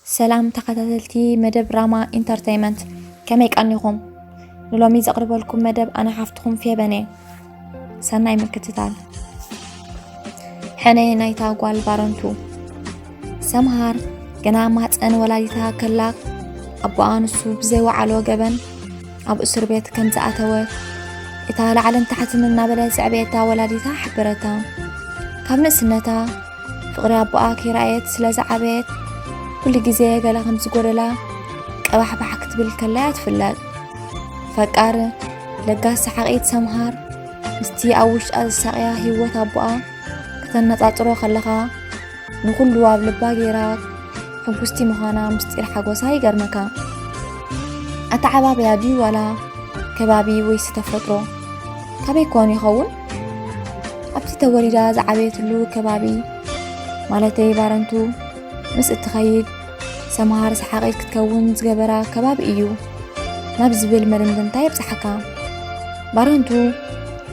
ሰላም ተኸታተልቲ መደብ ራማ ኢንተርተይመንት፣ ከመይ ቀኒኹም? ንሎሚ ዘቕርበልኩም መደብ ኣነ ሓፍትኹም ፌበን እየ። ሰናይ ምክትታል። ሕነ ናይታ ጓል ባረንቱ። ሰምሃር ገና ማህፀን ወላዲታ ከላ ኣቦኣ ንሱ ብዘይወዓሎ ገበን ኣብ እስር ቤት ከም ዝኣተወ እታ ላዕልን ታሕትን እናበለ ዘዕበየታ ወላዲታ ሓበረታ። ካብ ንእስነታ ፍቕሪ ኣቦኣ ከይረኣየት ስለ ዝዓበየት፣ ኩሉ ግዜ ገለ ከም ዝጎደላ ቀባሕባሕ ክትብል ከላ እያ ትፍለጥ። ፈቃር ለጋስ ሰሓቒት ሰምሃር ምስቲ ኣብ ውሽጣ ዝሳቕያ ህይወት ኣቦኣ ከተነጻጽሮ ከለኻ፣ ንኹሉ ኣብ ልባ ገይራ ሕጉስቲ ምዃና ምስጢር ሓጎሳ ይገርመካ። ኣተዓባብያ ድዩ ዋላ ከባቢ ወይስ ተፈጥሮ? ካበይ ኮን ይኸውን? ኣብቲ ተወሊዳ ዝዓበየትሉ ከባቢ፣ ማለተይ ባረንቱ ምስ እትኸይድ ሰምሃር ሰሓቒት ክትከውን ዝገበራ ከባቢ እዩ ናብ ዝብል መደምደምታ የብጽሓካ። ባረንቱ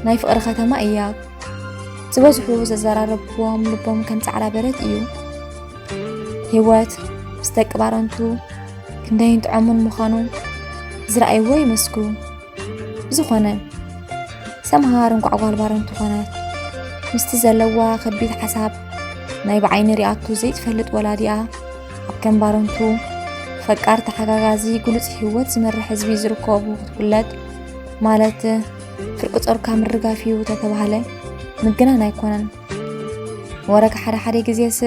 ናይ ፍቕሪ ከተማ እያ። ዝበዝሑ ዘዘራረብዎም ልቦም ከም ጻዕዳ በረድ እዩ። ህይወት ምስ ደቂ ባረንቱ ክንደይን ጥዑምን ምዃኑ ዝረኣይዎ ይመስክሩ። ብዝኾነ፣ ሰምሃር እንቋዕ ጓል ባረንቱ ኾነት። ምስቲ ዘለዋ ከቢድ ሓሳብ ናይ ብዓይኒ ሪኣቶ ዘይትፈልጥ ወላዲኣ ኣብ ከም ባረንቱ ፈቃር ተሓጋጋዚ ግሉጽ ህይወት ዝመርሕ ህዝቢ ዝርከቡ ክትፍለጥ ማለት ፍርቂ ጾርካ ምርጋፍ እዩ ተተባህለ ምግናን ኣይኮነን። ወረግ ሓደ ሓደ ግዜስ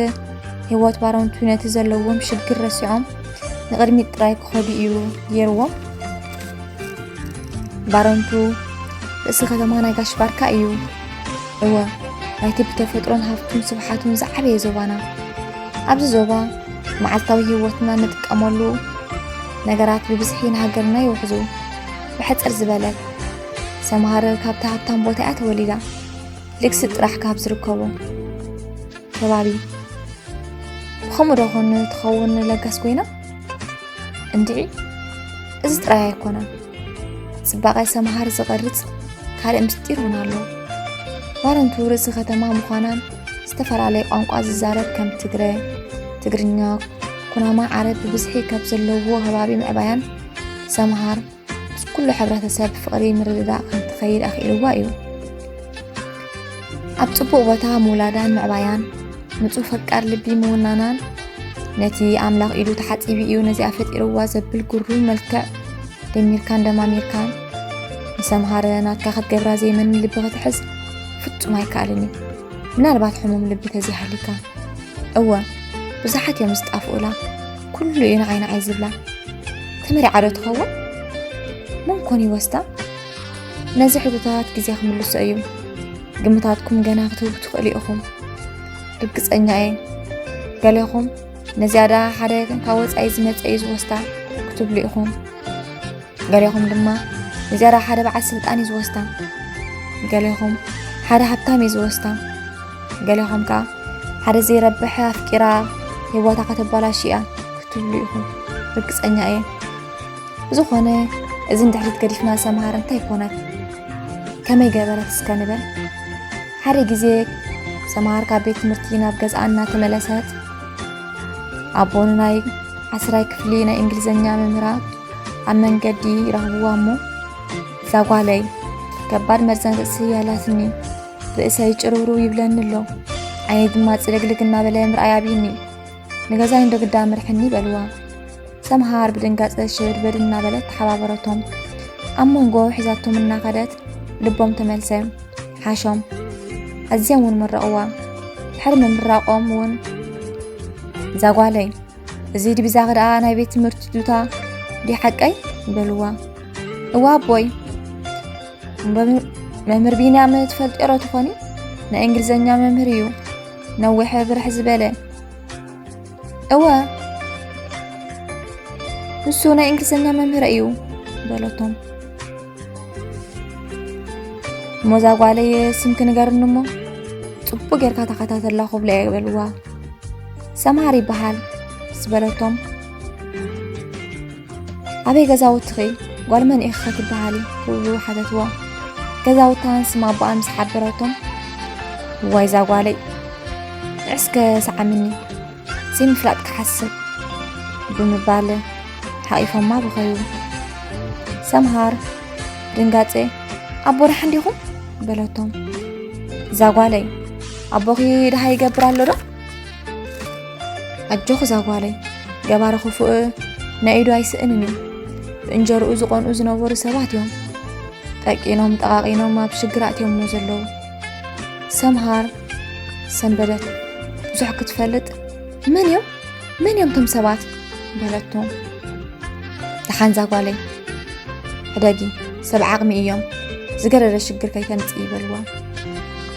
ህይወት ባረንቱ ነቲ ዘለዎም ሽግር ረሲዖም ንቕድሚት ጥራይ ክኸዱ እዩ ገይርዎም። ባረንቱ ርእሲ ከተማ ናይ ጋሽ ባርካ እዩ። እወ፣ ናይቲ ብተፈጥሮን ሃብቱን ስብሓቱን ዝዓበየ ዞባና። ኣብዚ ዞባ መዓልታዊ ህይወትና እንጥቀመሉ ነገራት ብብዝሒ ንሃገርና ይውሕዙ። ብሕጽር ዝበለት፣ ሰምሃር ካብታ ሃብታም ቦታ እያ ተወሊዳ። ልግሲ ጥራሕ ካብ ዝርከቦ ከባቢ። ብኸምኡ ዶ ኾን ትኸውን ለጋስ ኮይና? እንድዒ፣ እዚ ጥራይ ኣይኮነን። ጽባቐ ሰምሃር ዝቐርጽ ካልእ ምስጢር እውን ኣሎ። ባረንቱ ርእሲ ከተማ ምዃናን ዝተፈላለየ ቋንቋ ዝዛረብ ከም ትግረ፣ ትግርኛ፣ ኩናማ ዓረብ ብብዝሒ ካብ ዘለዎ ከባቢ ምዕባያን ሰምሃር ምስ ኩሉ ሕብረተሰብ ብፍቕሪ ምርድዳእ ከም ትኸይድ ኣኽኢልዋ እዩ። ኣብ ጽቡቕ ቦታ ምውላዳን ምዕባያን፣ ንጹህ ፈቃር ልቢ ምውናናን፣ ነቲ ኣምላኽ ኢዱ ተሓጺቡ እዩ ነዚኣ ፈጢርዋ ዘብል ግሩም መልክዕ ደሚርካን ደማሚርካን፣ ንሰምሃር ናትካ ክትገብራ ዘይመኒ ልቢ ክትሕዝ ፍጹም ኣይከኣልን እዩ። ምናልባት ሕሙም ልቢ ተዘይሃልዩካ። እወ፣ ብዙሓት እዮም ዝጣፍኡላ፣ ኩሉ እዩ ንዓይ ንዓይ ዝብላ። ተመሪዓ ዶ ትኸውን? መን ኮን ይወስዳ? ነዚ ሕቶታት ግዜ ክምልሶ እዩ። ግምታትኩም ገና ክትህቡ ትኽእሉ ኢኹም። ርግጸኛ እየ። ገሌኹም፣ ነዚኣ ደኣ ሓደ ካብ ወጻኢ ዝመጸ እዩ ዝወስዳ ክትብሉ ኢኹም። ገሌኹም ድማ፣ ነዚኣ ደኣ ሓደ በዓል ስልጣን እዩ ዝወስዳ። ገሌኹም፣ ሓደ ሃብታም እዩ ዝወስዳ። ገሌኹም ከኣ፣ ሓደ ዘይረብሕ ኣፍቂራ ህይወታ ከተበላሹ እያ ክትብሉ ኢኹም። ርግጸኛ እየ። ብዝኾነ፣ እዚ ንድሕሪት ገዲፍና ሰምሃር እንታይ ኮነት? ከመይ ገበረት እስከ ንበል? ሓደ ግዜ ሰምሃር ካብ ቤት ትምህርቲ ናብ ገዝኣ እናተመለሰት፣ ኣቦ ንናይ ዓስራይ ክፍሊ ናይ እንግሊዝኛ መምህራ ኣብ መንገዲ ይረኽብዋ እሞ፣ "እዛ ጓለይ፣ ከባድ መርዘን ርእሲ ኣላትኒ፣ ርእሰይ ጭርውርው ይብለኒ ኣሎ፣ ዓይነይ ድማ ጽልግልግ እናበለ ምርኣይ ኣብዩኒ፣ ንገዛይ እንዶ ግዳ ምርሕኒ" በልዋ። ሰምሃር ብድንጋጸ ሽብድብድ እናበለት ተሓባበረቶም። ኣብ መንጎ ሒዛቶም እናኸደት ልቦም ተመልሰ። ሓሾም። ኣዝዮም እውን መረቕዋ። ድሕሪ ምምራቖም እውን፣ "እዛ ጓለይ፣ እዚ ዲቢዛኺ ደኣ ናይ ቤት ትምህርቲ ዱታ ድዩ ሓቀይ?" በልዋ። "እዋ ኣቦይ፣ መምህር ቢንያም ትፈልጥዮ ዶ ትኾኒ? ናይ እንግሊዝኛ መምህር እዩ። ነዊሕ ብርሕ ዝበለ." "እወ፣ ንሱ ናይ እንግሊዝኛ መምህረ እዩ" በለቶም። "እሞ እዛ ጓለይ ስምኪ ንገርኒ እሞ፣ ጽቡቕ ጌርካ ተኸታተላ ክብሎ እየ" በልዋ። "ሰምሃር ይበሃል" ምስ በለቶም፣ "ኣበይ ገዛውትኺ? ጓል መን ኢኺ ትበሃሊ?" ክብሉ ሓተትዋ። ገዛውታን ስም ኣቦኣን ምስ ሓበረቶም፣ "እዋይ እዛ ጓለይ፣ እስከ ሰዓምኒ፣ ዘይምፍላጥ ክሓስብ፣ ብምባል ሓቒፎማ በኸዩ። ሰምሃር ድንጋጸ፣ ኣቦ ደሓን ዲኹም? በለቶም። እዛ ጓለይ፣ ኣቦኺ ደሃ ይገብር ኣሎ ዶ? ኣጆኺ እዛ ጓለይ፣ ገባሪ ክፉእ ናይ ኢዱ ኣይስእንን እዩ። ብእንጀርኡ ዝቐንኡ ዝነበሩ ሰባት እዮም። ጠቂኖም ጠቓቒኖም ኣብ ሽግር ኣእትዮሞ ዘለዉ። ሰምሃር ሰንበደት፣ ብዙሕ ክትፈልጥ፣ መን እዮም? መን እዮም እቶም ሰባት? በለቶ። ደሓን እዛ ጓለይ፣ ሕደጊ፣ ሰብ ዓቕሚ እዮም፣ ዝገደደ ሽግር ከይተምጽኢ በልዋ።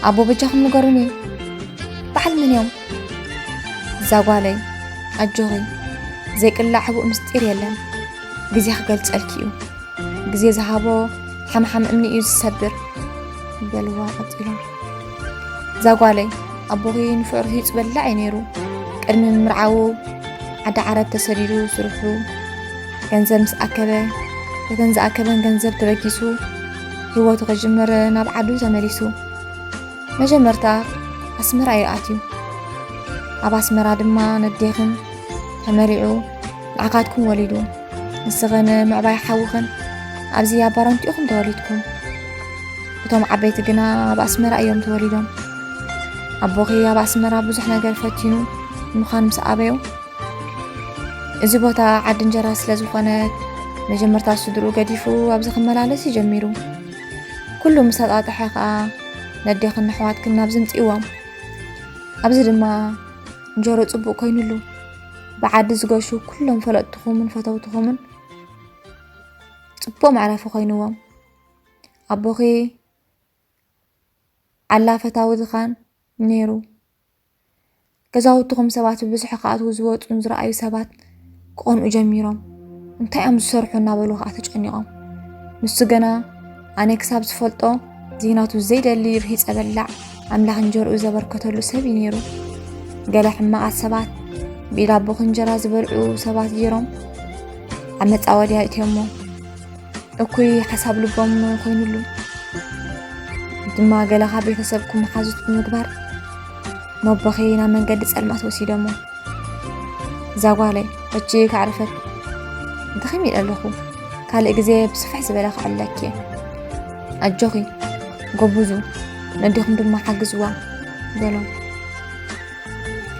ኣቦ በጃኹም ንገሩኒ፣ በዓል መን እዮም? እዛ ጓለይ፣ ኣጆኺ፣ ዘይቅላዕ ሕቡእ ምስጢር የለን፣ ግዜ ክገልጸልኪ እዩ። ግዜ ዝሃቦ ሓምሓም እምኒ እዩ ዝሰብር በልዋ ቀጺሎም። እዛ ጓለይ፣ ኣቦኺ ንፍዑር ህይጽ በላዕ እዩ ነይሩ። ቅድሚ ምምርዓዉ ዓዲ ዓረብ ተሰዲዱ ስርሑ ገንዘብ ምስ ኣከበ፣ በተን ዝኣከበን ገንዘብ ተበጊሱ ህይወቱ ክጅምር ናብ ዓዱ ተመሊሱ። መጀመርታ ኣስመራ እዩ ኣትዩ። ኣብ ኣስመራ ድማ ነዴኽን ተመሪዑ ንዓኻትኩም ወሊዱ። ንስኽን ምዕባይ ሓውኽን ኣብዚ ኣብ ባረንቱ ኢኹም ተወሊድኩም። እቶም ዓበይቲ ግና ኣብ ኣስመራ እዮም ተወሊዶም። ኣቦኺ ኣብ ኣስመራ ብዙሕ ነገር ፈቲኑ ምዃን ምስ ኣበዮ፣ እዚ ቦታ ዓዲ እንጀራ ስለ ዝኾነት፣ መጀመርታ ስድርኡ ገዲፉ ኣብዚ ክመላለስ እዩ ጀሚሩ። ኩሉ ምስ ኣጣጥሐ ከኣ ነዴኽን ኣሕዋትክን ናብዚ ምጽእዎም። ኣብዚ ድማ እንጀሮ ጽቡቕ ኮይኑሉ። ብዓዲ ዝገሹ ኩሎም ፈለጥትኹምን ፈተውትኹምን ጽቡቕ መዕረፊ ኮይንዎም። ኣቦኺ ዓላ ፈታዊ ድኻን ነይሩ። ገዛውትኹም ሰባት ብብዝሒ ክኣትዉ ዝወጹን ዝረኣዩ ሰባት ክቐንኡ ጀሚሮም። እንታይ እዮም ዝሰርሑ እናበሉ ከኣ ተጨኒቖም። ንሱ ገና ኣነ ክሳብ ዝፈልጦ ዘይናቱ ዘይደሊ ርሂጸ በላዕ ኣምላኽ እንጀርኡ ዘበርከተሉ ሰብ እዩ ነይሩ። ገለ ሕማቓት ሰባት ብኢድ ኣቦኺ እንጀራ ዝበልዑ ሰባት ገይሮም ኣብ መጻወድያ እትዮሞ። እኩይ ሓሳብ ልቦም ኮይኑሉ ድማ ገለ ካብ ቤተሰብኩም መሓዙት ብምግባር ነቦኺ ናብ መንገዲ ጸልማት ወሲዶሞ። እዛ ጓለይ ሕጂ ከዕርፈት ደኺም ኢለ ኣለኹ። ካልእ ግዜ ብስፍሕ ዝበለ ክዕለኪ እየ። ኣጆኺ ጎብዙ፣ ነዲኹም ድማ ሓግዝዋ በሎም።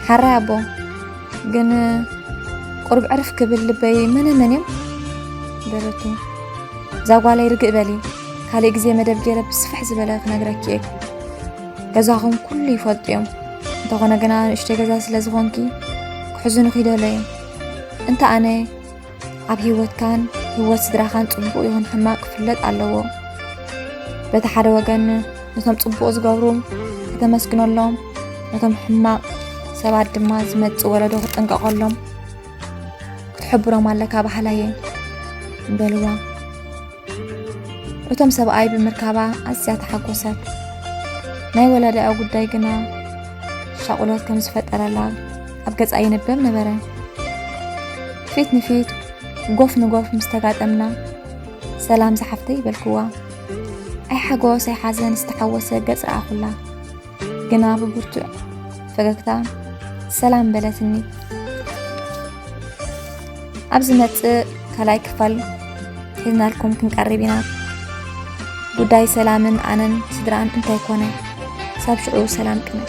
ሓራይ ኣቦ ግን ቁሩብ ዕርፍ ክብል ልበይ መነ መን እዮም በለቱ። እዛ ጓለይ ርግእ በሊ፣ ካልእ ግዜ መደብ ገይረ ብስፍሕ ዝበለ ክነግረኪ እየ። ገዛኹም ኩሉ ይፈልጡ እዮም። እንተኾነ ግና ንእሽተይ ገዛ ስለ ዝኾንኪ ክሕዙንኺ ይደለዩ እዮም። እንተ ኣነ ኣብ ህይወትካን ህይወት ስድራኻን ጽቡቕ ይኹን ሕማቕ ክፍለጥ ኣለዎ። በቲ ሓደ ወገን ነቶም ጽቡቕ ዝገብሩ ከተመስግነሎም፣ ነቶም ሕማቕ ሰባት ድማ ዝመጽእ ወለዶ ክትጥንቀቐሎም ክትሕብሮም ኣለካ በሃላይ እየ በልዋ። እቶም ሰብኣይ ብምርካባ ኣዝያ ተሓጎሰት። ናይ ወላዲኣ ጉዳይ ግና ሻቑሎት ከም ዝፈጠረላ ኣብ ገጻ ይንበብ ነበረ። ፊት ንፊት ጎፍ ንጎፍ ምስ ተጋጠምና፣ "ሰላም ዝሓፍተይ" በልክዋ። ኣይ ሓጎስ ኣይ ሓዘን ዝተሓወሰ ገጽ ረኣኹላ። ግና ብብርቱዕ ፈገግታ ሰላም በለትኒ። ኣብ ዝመጽእ ካልኣይ ክፋል ሒዝናልኩም ክንቀርብ ኢና። ጉዳይ ሰላምን ኣነን ስድራን እንታይ ኮነ? ሳብ ሽዑ ሰላም ቅነ።